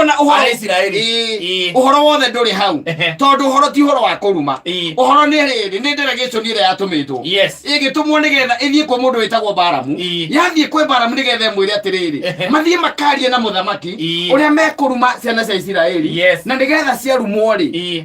ona ũhoro Arĩ Isiraeli. Ĩĩ. Ũhoro wothe ndũrĩ hau. Tondũ ũhoro ti ũhoro wa kũruma. Ũhoro nĩ rĩrĩ, nĩ delegation ĩrĩa yatũmĩtwo. Ĩgĩtũmwo nĩgetha ĩthiĩ kwĩ mũndũ wĩtagwo Balamu. Yathiĩ kwĩ Balamu nĩgetha ĩmwĩre atĩrĩrĩ, mathiĩ makarie na mũthamaki ũrĩa mekũruma ciana cia Isiraeli. Na nĩgetha ciarumwo rĩ,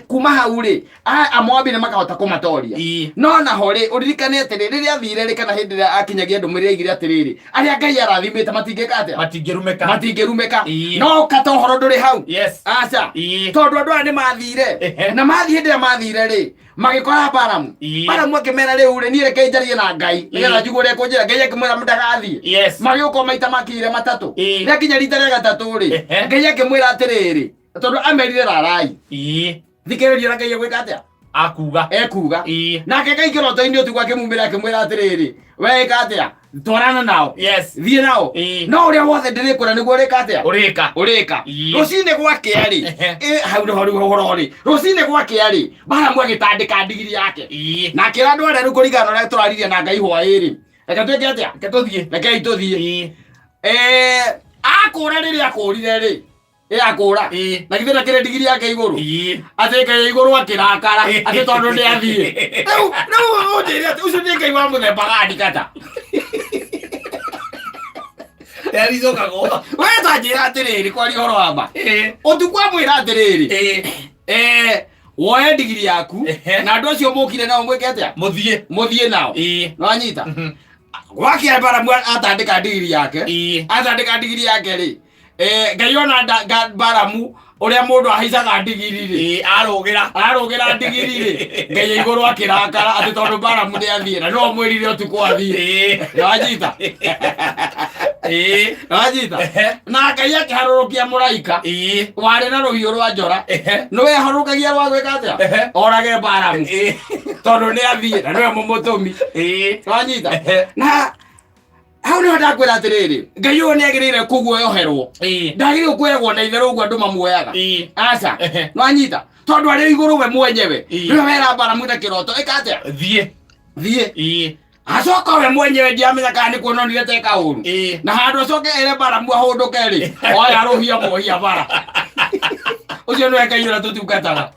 kuma hau rĩ, Amoabi nĩ makahota kũmatoria. No naho rĩ, ũririkane atĩrĩ, rĩrĩa athire rĩ, kana hĩndĩ ĩrĩa akinyagia ndũmĩrĩri aigire atĩrĩrĩ, arĩa Ngai arathimĩte matingĩka atĩa? Matingĩrumĩka. Matingĩrumĩka. No kata ũhoro ndũrĩ hau. Aca. Tondũ andũ aya nĩ mathire. Na mathiĩ, hĩndĩ ĩrĩa mathire rĩ, magĩkora Balamu. Balamu akĩmera, rĩu rĩ, niĩ reke njarie na Ngai nĩgetha njigue ũrĩa ekũnjĩra. Ngai akĩmwĩra ndagathiĩ. Magĩũka maita makire matatũ. Rĩakinya rita rĩa gatatũ rĩ, Ngai akĩmwĩra atĩrĩrĩ, tondũ amerire rarai, thikĩrĩria ũrĩa Ngai egwĩka atĩa. Akuga. Ekuga. Nake Ngai kĩroto-inĩ ũtukũ akĩmumĩra, akĩmwĩra atĩrĩrĩ, we ĩka atĩa, twarana nao. Thiĩ nao. No ũrĩa wothe ndĩrĩkwĩra nĩguo ũrĩka atĩa? Ũrĩka. Ũrĩka. Rũcinĩ gwakĩa rĩ, hau nĩho rĩu ũhoro rĩ, rũcinĩ gwakĩa rĩ, Balamu agĩtandĩka ndigiri yake na akĩra andũ arĩa, rĩu kũringana na ũrĩa tũraririe na Ngai hwaĩ-rĩ, reke twĩke atĩa? Reke tũthiĩ. Rekei tũthiĩ. Akũra rĩrĩa akũrire rĩ, akũra. Na githĩ ndakĩrĩ ndigiri yake igũrũ? Atĩ Ngai igũrũ akĩrakara atĩ tondũ nĩ athiĩ. Rĩu ũnjĩre atĩ ũcio nĩ Ngai wa mũthemba gani kata? Ndaricokagwo. We tanjĩra atĩrĩrĩ, kwaria ũhoro wa ma, ũtukũ amwĩra atĩrĩrĩ, woe ndigiri yaku na andũ acio mũkire nao mwĩke atĩa? Mũthiĩ. Mũthiĩ nao. Nĩwanyita? Gwakĩa Balamu atandĩka ndigiri yake. Atandĩka ndigiri yake rĩ, Ngai ona Balamu ũrĩa mũndũ ahaicaga ndigiri rĩ, Arũgĩra. Arũgĩra ndigiri rĩ, Ngai igũrũ akĩrakara atĩ tondũ Balamu nĩ athiĩ na no mwĩrire ũtukũ athiĩ. Nĩwanyita? Nĩwanyita? Na Ngai akĩharũrũkia mũraika warĩ na rũhiũ rwa njora. Nĩwe harũrũkagia rwa gwĩka atĩa? Orage Balamu tondũ nĩ athiĩ na nĩwe mũmũtũmi. Nĩwanyita? Na hau nĩho ndakwĩra atĩrĩrĩ, Ngai ũyũ nĩ agĩrĩire kũguoyoherwo. Ndagĩrĩirwo kuoyagwo na itherũ ũguo andũ mamuoyaga. Aca. Nĩwanyita? Tondũ arĩ igũrũ we mwenyewe nĩwe wera Balamu na kĩroto, ĩka atĩa? Thiĩ. Thiĩ. Acoka we mwenyewe, ndiamenya kana nĩ kuona onire teka ũru na handũ acoke ere Balamu ahũndũke rĩ, oya rũhia muohia bara. Ũcio nĩwe Ngai ũrĩa tũtungataga.